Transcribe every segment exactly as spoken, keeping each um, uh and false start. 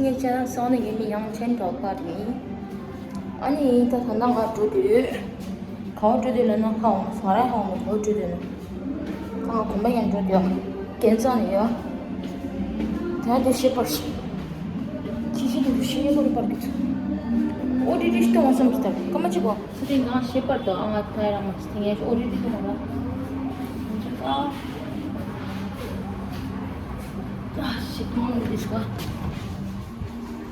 ངས་ཁྱེད་རང་སོང་ནས་ངའི་མིང་ཡང་ཆེན་གྲགས་པ་རེད། ཨ་ནི་ད་ད་ལྟ་ང་འགྲོ་དུས། ག་བ་འགྲོ་དུས་ལབ་ན་ཧ་འོང་མ་སོང་། ང་རང་ཧ་འོང་མ་སོང་། ག་བ་འགྲོ་དུས་ན། ད་ང་དགོན་པ་ཡང་འགྲོ་དུས་ཡ། རྒན་རྩ་ནས་ཡ། ད་དེ་ཤེས་པར་ཤེས། ཁྱི་ཤི་དུ་ཤེས་པར་པར་གི་ཚུ། ཨོ་ཏི་ཏི་ཤི་གཏོང་བ་བསམ་གྱི་ད་སྐར་མ་གཅིག་གོ། ཁྱི་དེ་ང་ཤེས་པར་དུ་ཨ་ང་ཐ་ཡ་རང་མ་ཤི་ཐེངས་ཡ་ཤི་ཨོ་ཏི་ཏི་གཏོང་བ། ཨ་ཤི་གཏོང་བ་འདི་ཤི་ག་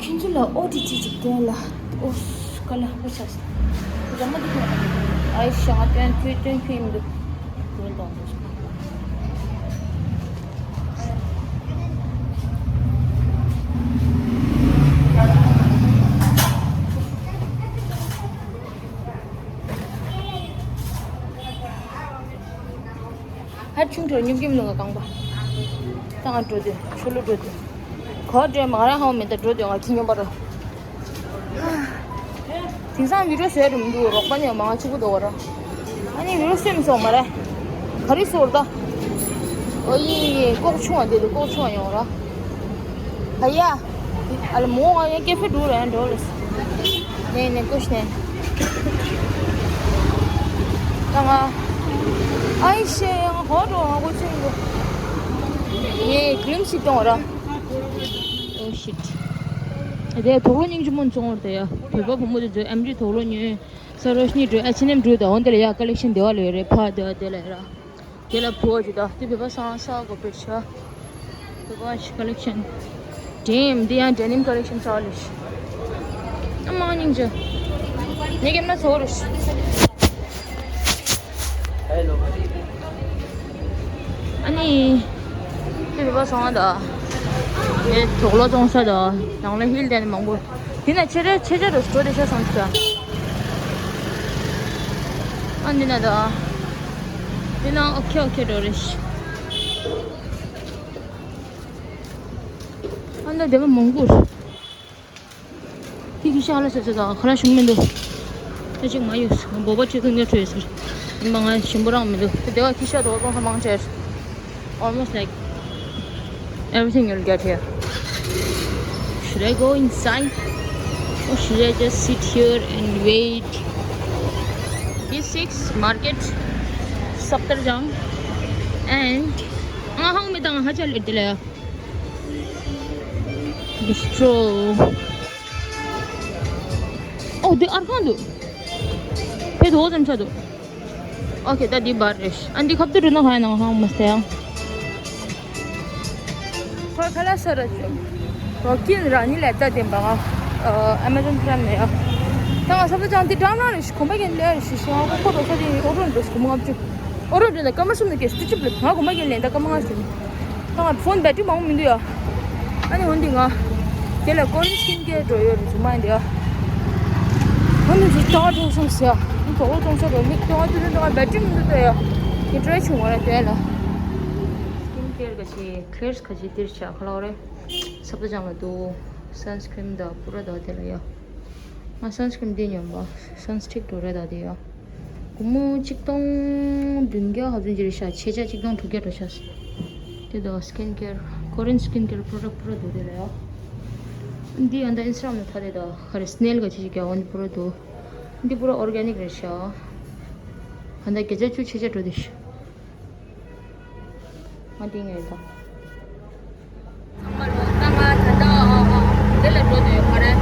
ཁྱེད་ཚོ་ལ་ཨོ་ཌི་ཊི་ཅིག་སྟོན་ལ། ཨོ་སི་ཀ་ལ་ཧུ་ཤ་སི། ར་མ་འདི་ཁོ། ཨའི་ཤ་ང་སྟོན་ཁྱོད་སྟོན་ཁྱོད་ཡིན་འདུག་སྟོན་དང་འདུག་ཧར་ཆུང་དུ་སྨྱུག་རྒྱུ་མི་འདུག་ག་རྐང་པ། ད་ང་འགྲོ་དུས་ཆུ་ལུ་འགྲོ་དུས། གོ་འདྲེ་མ་ར་ཧ་མེད་ད་འགྲོ་དུས་ང་ཁྱི་སྨྱོན་པ་ར། དེང་སང་བི་ཌིའོ་བཟོས་རུ་མི་འདུག་རོགས་པ་ནས་མང་ཆེ་བོ་འདུག་ར། ཨ་ནི་བི་ཌིའོ་བཟོས་མི་སོང་མ་ར། ག་རེ་བཟོ་ར་ད། ཨོ་ཡི་ཡི་ལྐོག་ཆུང་བ་དེ་དུ་ལྐོག་ཆུང་བ་ཡོང་ར། ཨ་ཡ། ཨ་ལ་མོ་ང་ཡང་ཀེ་ཧྥེ་འགྲོ་ར་ཡང་འགྲོ་ར། ནས་ནས་ཀུཤ་ནས། ད་ང་། ཨའི་ཤེ་ཡང་ཧོ་འགྲོ་ང་གོ་ཆུང་འགྲོ། ངས་གླིམ་ཞིག་གཏོང་ར། Oh shit. དེ་དོག་ལོ་སྙིང་རྗེ་མོ་བཙོང་བར་དེ་ཡ། བོད་པ་བུ་མོ་དེ་ཚོས་ཨེམ་ཆི་དོག་ལོ་ཉོས། ས་རོ་ཤ་ནི་འགྲོ་ཨ་ཆི་ནེམ་འགྲོ་དང་འོན་དེ་ལ་ཡ་ཀ་ལེག་ཤན་དེ་བ་ལ་ཡོད་རེད། ཕ་དེ་བ་དེ་ལ་ཡོད་ར། དེ་ལ་བུ་བ་ཅི་ད་དེ་བོད་པ་སང་ས་གོ་པེ་ཤ། བོད་པ་ཤ་ཀ་ལེག་ཤན། ཌེམ་དེ་ཡང་ཌེ་ནིམ་ཀ་ལེག་ཤན་ས་ལ་ཤ། ཨ་མ་སྙིང་རྗེ། ངས་ཀེམ་ར་ཚོར་ཤ། ཨ་ནི། དེ་བོད་པ་སོང་བ་དང་། དེ་དོག་ལོ་བཙོང་ས་དང་། ནང་ལ་ཧིལ་དེ་ནི་མང་པོ། དེ་ན་ཆེ་ཆེ་ཆེ་ཆེ་རུ་སྤྲོ་དེ་ཤ་སོང་ཅིག་ཨ་འདི་ན་དང་། དེ་ན་ཨོ་ཁེ་ཨོ་ཁེ་འགྲོ་རེ་ཤི། ཨ་ན་དེ་མ་མང་པོ། ཁྱི་ཁྱི་ཤ་ལ་ཟེར་ཟེར་དང་ཁ་ལ་ཞུམ་མི་འདུག་ད་ཅིག་མ་ཡོད་ཟེར། ང་འབོ་བ་ཅིག་ཏུ་ཉོ་འཕྲོད་ཟེར། ཡིན་པ་ང་ཞིམ་པོ་རང་མི་འདུག་དེ་བ་ཁྱི་ཤ་དོ་དོ་ཧ་མང་ཆེར། Almost like everything you'll get here. Should I go inside? Or should I just sit here and wait? B six market, Safdarjung, and ང་ཧང་མི་དང་ཧ་ཅང་ལེར་དེ་ལ་ཡ། Bistro. Oh, they are going to. Pay the whole time. Okay, that the bar is. And the cup to do no high no how must I? ཁོ་ཁ་ལག་ཟ་ར་བཅུག་རོགས་ཀྱིན་ར་ནི་ལས་ད་དེ་འབའ་ང་Amazon Prime ནས་ཡ། ད་ང་ས་ད་ཅང་དེ་འདྲ་ན་རེ་ཞིག་གོམ་པ་ཡན་ལས་རེ་ཞིག་ཞིག་ང་ཁོ་ཁོ་རོགས་ས་དེ་ཨོ་རོན་རེ་ཞིག་གོམ་ང་བཅུག་ཨོ་རོ་འདྲ་ན་ཀ་མ་སུམ་ནི་ཀེ་སི་ཏི་ཅིབ་ལེ་ང་གོམ་པ་ཡན་ལས་ད་ཀ་མ་ང་ཞིག་ད་ང་ཕོན་བེ་ཊི་རི་མང་པོ་མི་འདུག་ཡ། ཨ་ནི་འོན་ཏེ་ང་དེ་ལ་ཀོ་རི་ཡན་སི་ཀིན་ཀེར་འགྲོ་ཡོད་རེད་ཚུགས་མ་ཡིན་ཏེ་ཡ། འོན་ཏེ་ཅིག་ཏོག་ཏོག་སོང་ཟེར་ཡ། ཨ་ནི་ཏོག་ཏོག་སོང་ཟེར་རོ་མིག་ཏོག་ཏོག་ཏོག་ཏོག་བེ་ཊི་རི་མི་འདུག་ཏོ་ཡ། ངས་ཊི་རའེ་བྱུང་བ་རེད་དེ་ལ། སི་ཀིན་ཀེར་ག་ཅི་ཁེར་ག་ཅི་དེར་ཆ་ཁ་ལོ་རེད། སབ་ཏ་ཅང་ལ་འདུག་སན་སི་ཀྲིན་དང་པུ་ར་དང་དེ་ལ་ཡ། ང་སན་སི་ཀྲིན་འདི་ཉོན་པ། སན་སི་ཊིག་འགྲོ་རེད་ད་དེ་ཡ། སྒོར་མོ་གཅིག་སྟོང་བདུན་བརྒྱ་ག་ཚོད་ཅིག་རེད་ཤག་ཕྱེད་ཆ་གཅིག་སྟོང་དྲུག་བརྒྱ་འགྲོ་ཤག་དེ་དང་སི་ཀིན་ཀེར། ཀོ་རི་ཡན་སི་ཀིན་ཀེར་པོ་རོ་ཌག་པུ་ར་འདུག་དེ་ལ་ཡ། འདི་ཨ་ད་ཨིན་སི་ཊ་གྷ་རམ་ལ་ཐ་དེ་ད་ག་རེ་སི་ནེལ་ག་ཅི་ཅིག་རྒྱག་འོ་འདི་པུ་ར་འདུག་འདི་པུ་ར་ཨོར་གེ་ནིག་རེད་ཤག་ཨ་ད་བརྒྱ་ཆ་བཅུ་ཕྱེད་ཆ་འགྲོ་དེ་ཤག་ང་འདི་ངས་ད། ཚང་མ་ལོ་ད་ང་ད་ལྟ་འདི་ལ་འགྲོ་དུས་ག་རེ།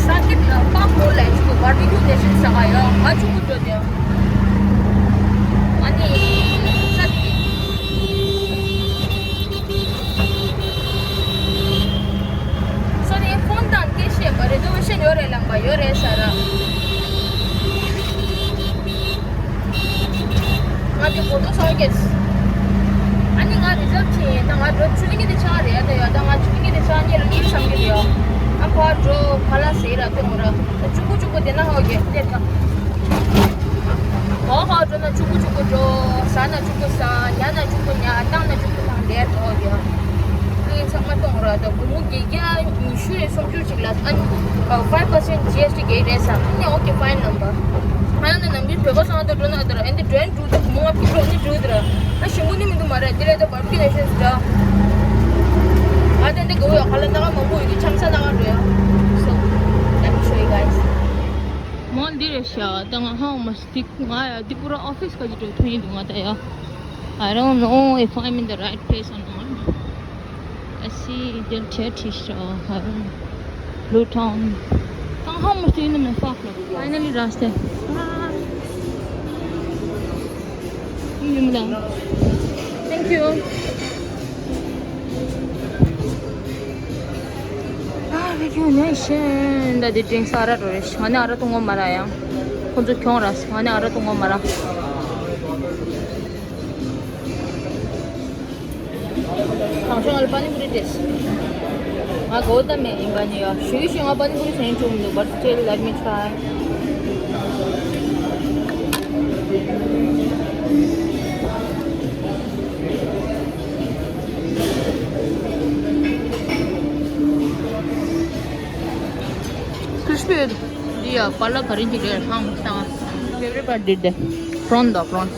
ས་ཀེད་ལ་པག་མོ་ལ་ཅིག་བར་བི་ཀུ་ནེ་ཤན་ཟ་ག་ཡོད། ང་གཅིག་པུ་འགྲོ་དུས། ཨ་ནི་ས་དེ། ས་དེ་ཕོན་དང་སྐད་བཤད་པ་རེ་ཟོ་བཤད་ཡོད་རེད་ལངས་པ་ཡོད་རེད་ས་ར། ང་དེ་གོ་ཐོས་སོང་གེ། ཨ་ནི་ང་རི་ཛབ་བྱས་ཡིན་ད་ང་འགྲོ་ཆུ་ལི་གི་དེ་ཆགས་རེད་ཡ་ད་ཡ་ད་ང་ཆུ་ལི་གི་དེ་ཆགས་ཉེ་ལ་ཉིན་བསམ་གི་རེད་ཡ། ཨ་ཕ་འགྲོ་ཁ་ལག་ཟས་ར་ཏེ་ངོ་ར་ད་ཆུ་གུ་ཆུ་གུ་དེ་ན་ཧོ་གེ་དེ་ད། ཧོ་ཧོ་འགྲོ་ན་ཆུ་གུ་ཆུ་གུ་འགྲོ་ཟ་ན་ཆུ་གུ་ཟ་ཉལ་ན་ཆུ་གུ་ཉལ་བཏང་ན་ཆུ་གུ་བཏང་དེ་ཧོ་གེ། ཨ་ནི་ཚང་མ་གཏོང་ར་ད་སྒོར་མོ་བརྒྱད་བརྒྱ་ཉི་ཤུ་རེ་སུམ་ཅུ་ཅིག་ལ་ཨ་ནི་ཕའིབ་པར་སེན་ཊི་ཇི་ཨེས་ཊི་གེ་རེད་ས་ཨ་ནི་ཨོ་ཀེ་ཕའིན་ནམ་པ། ང་ལ་ནམ་རྒྱུན་བོད་པ་ཚང་དུ་འགྲོ་ན་དེ་ར་ཨེ་འདི་ཌོ་ཨིན་འགྲོ་དུས་མོ་ང་ཕི་འགྲོ་ནི་འགྲོ་དེ་ར་ཨ་ཞིམ་པོ་ནི་མི་འདུག་མ་རེད་དེ་རེད་ད་བར་བི་ཀུ་ནེ་ཤན་སི་འདྲ། ཨ་དེ་འདི་གོ་ཡོད་ཁ་ལ་ད་ག་མང་པོ་ཡོད་དུས་ཆང་ས་ད་ག་འགྲོ་ཡ། So, let me show you guys. མོལ་འདི་རེད་ཤག་ད་ང་ཧང་མ་སྟིག་ང་ཡ་འདི་པུ་ར་ཨོ་ཕིས་ག་ཅིག་འགྲོ་ཐུབ་ཡིན་འདུག་ང་ད་ཡ། I don't know if I'm in the right place or not. I see the church is, uh, I don't know. Blue Town. ད་ཧང་མ་སྟིག་ཡིན་ན་མེད་ཧྥག་ལ། Finally, Rasta. Thank you. ཨ་ཕི་ཁྱོད་ནས་ཤེས་ད་དེ་དྲིན་ས་ར་འགྲོ་རེ་ང་ནི་ཨ་ར་ཏུ་ངོ་མ་ར་ཡང་ཁོང་ཚོ་ཁྱོང་ར་ང་ནི་ཨ་ར་ཏུ་ངོ་མ་ར། གང་བྱུང་ཨ་ལ་པ་ནི་པུ་རི་ཏེས། ང་གོ་ད་མེད་ཡིན་པ་ནི་ཡ། ཞུ་ཞུ་ང་པ་ནི་པུ་རི་ཟེན་བྱུང་འདུག But still, let me try. Crispy. འདི་ཡ་པ་ལ་ག་རེ་འཇིགས་རེད་ཧང་སང་། Everybody did that. Prawn དང་prawn.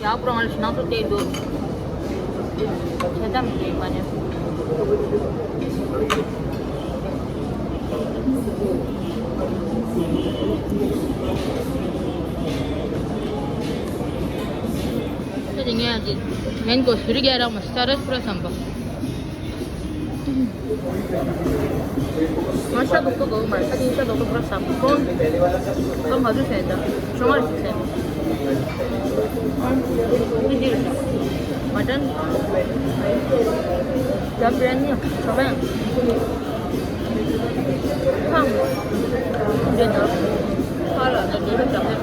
ཡག་པོ་རང་ལ་ནང་དུ་བལྟས་འདུག་ཁྱེད་ཙམ་ཞིག་མ་ཉན། ཁྱེད་ཀྱི་ངས་ཀྱི་ངན་གོ་ཟུར་རྒྱ་རང་མ་ས་ར་སྤུ་ར་བསམ་པ། ང་ཤ་དོག་ཏོ་དགོས་མ་རེད། ས་ཏིང་ཤ་དོག་ཏོ་པུ་ར་ཟ་དགོས། ཀོང་ཀོང་ག་ཚོད་ཟེར་ད་ཞོ་མར་ཞིག་ཟེར། ཨང་། འདི་འདི་རེད་ཤག་མ་ཏན། ཌམ་བི་རི་ཡ་ནི། ཞོ་བན། ཁང་། འདི་ན། ཁ་ལ་ད་འདི་རུ་ཞག་ལས།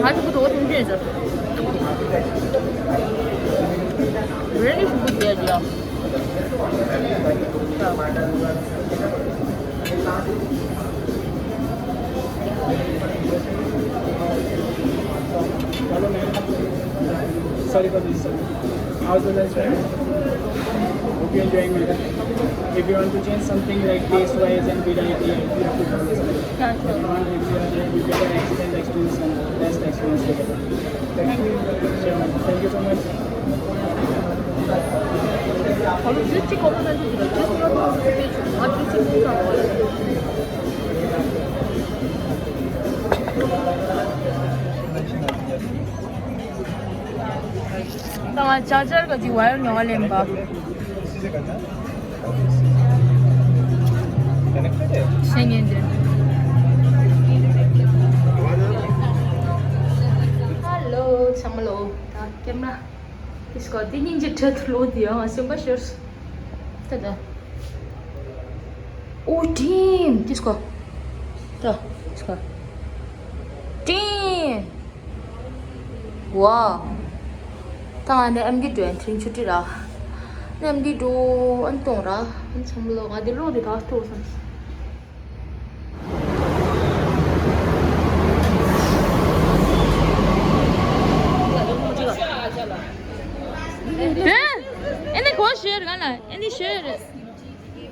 ང་ཅིག་པུ་དོ་ཐུང་ཅན་ཟེར། རེ་ནི་ཞུ་གུ་རྒྱལ་རྒྱལ། Hello, ma'am. Sorry for this, sir. How's the lunch, ma'am? Hope you're enjoying it. If you want to change something like taste-wise and variety, you have to tell us. Yeah, sure. If you are, if you have an excellent experience and best experience together. Thank you. Sure, ma'am. Thank you so much. ད་ང་ཅར་ཅར་ག་ཅིག་ཝ་ཡར་ཉོ་བ་ལེན་པ། ཤེས་ཉན་དེ། ཧ་ལོ་ཚང་མ་ལོ། ད་ཀེམ་ར། དེ་སྐོར་དེ་སྙིང་རྗེ་ཁྲོད་དུ་ལོ་དེ་ཡང་སེམས་པ་ཤོར། ད་ད། ཨོ་ཀྲིམ་དེ་སྐོར། ད་དེ་སྐོར། ཀྲིམ། ཝའོ། ད་ང་ནི་ཨེམ་ཌི་འགྲོ་ཡན་ཁྲིན་ཆུ་ཏི་ར། ནི་ཨེམ་ཌི་འགྲོ་ཨན་གཏོང་ར། ཨན་ཚང་མ་ལོ་ང་འདི་ལོ་འདི་ད་ཐུག་སམ། ཨེ་ནི་གོ་ཤེར་ག་ལ་ཨེ་ནི་ཤེར།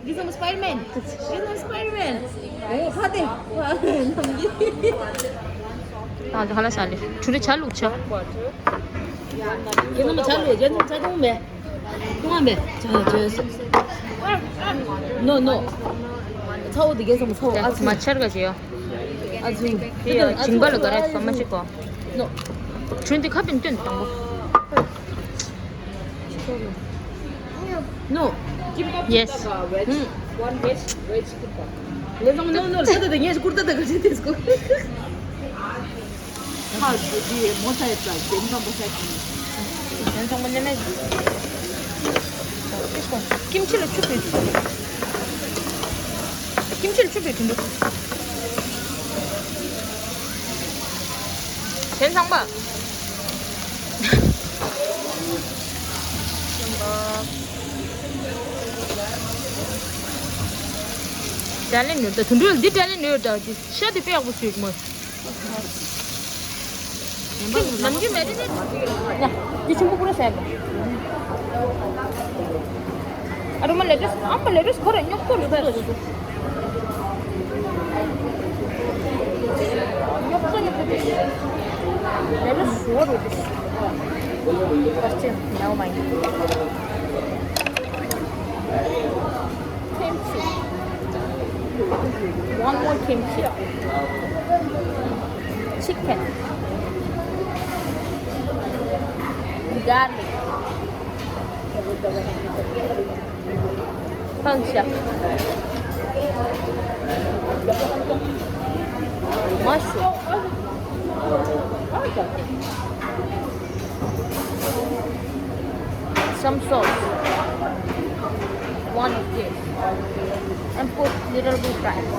This one Spider-Man. This one Spider-Man. Oh, ཧ་དེ། ཨ་ཧ་ལ་ས་ལེ། ཆུ་རེ་ཆ་ལུག་ཆ། རྒྱན་ནམ་ཆ་ལུག་རྒྱན་ནམ་ཆ་དུང་མེ། དུང་མེ། ཆ་ཆ། No, no. ཚ་བོ་དེ་རྒྱན་སམ་ཚ་བོ་ཨ་ཚུ། མ་ཆར་ག་ཅི་ཡོ། ཨ་ཚུ། དེ་ཡ་ཇིང་པ་ལ་ག་རེ་ས་མ་ཤི་གོ། No. ཆུན་དེ་ཁ་པིན་སྟོན་དང་པོ། No. Yes. Hmm. One veg, veg kimbap. No, no, no. ཀིམ་ཆི་ལ་ཆུ་བོས་ཆུ་བོས། ཀིམ་ཆི་ལ་ཆུ་བོས་དུད་འགྲོ། དེ་ཚང་པ། དྲན་ལེན་ནོར་ད་དུད་འགྲོ་འདི་དྲན་ལེན་ནོར་ད་ཅི་ཤ་དེ་དཔེ་ཡག་པོ་བཟོས་མོད། ནམ་རྒྱུན་མེ་རི་ནེ་ཊི་ཡ། འདི་ཆུང་པོ་ཀུ་རེ་ཟ་ཡ། ཨ་རུ་མ་ལེ་ཊུས་ཨམ་པ་ལེ་ཊུས་ཁོ་རེ་ཉོབ་ཏོ་ལུ་ཁ་ཉོབ་ཏོ་ཉོབ་ཏོ། ལེ་ཊུས་ཞོ་རུ་ཏི། First, never mind. Kimchi. One more kimchi. Chicken. Garlic. Pangsha. Mushroom. Some sauce. One of this. And put little bit rice.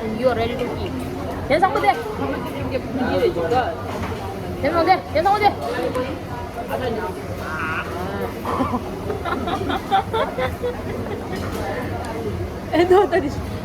And you are ready to eat. Then some of that. Then some of that. Then some of that. I don't know. I don't know.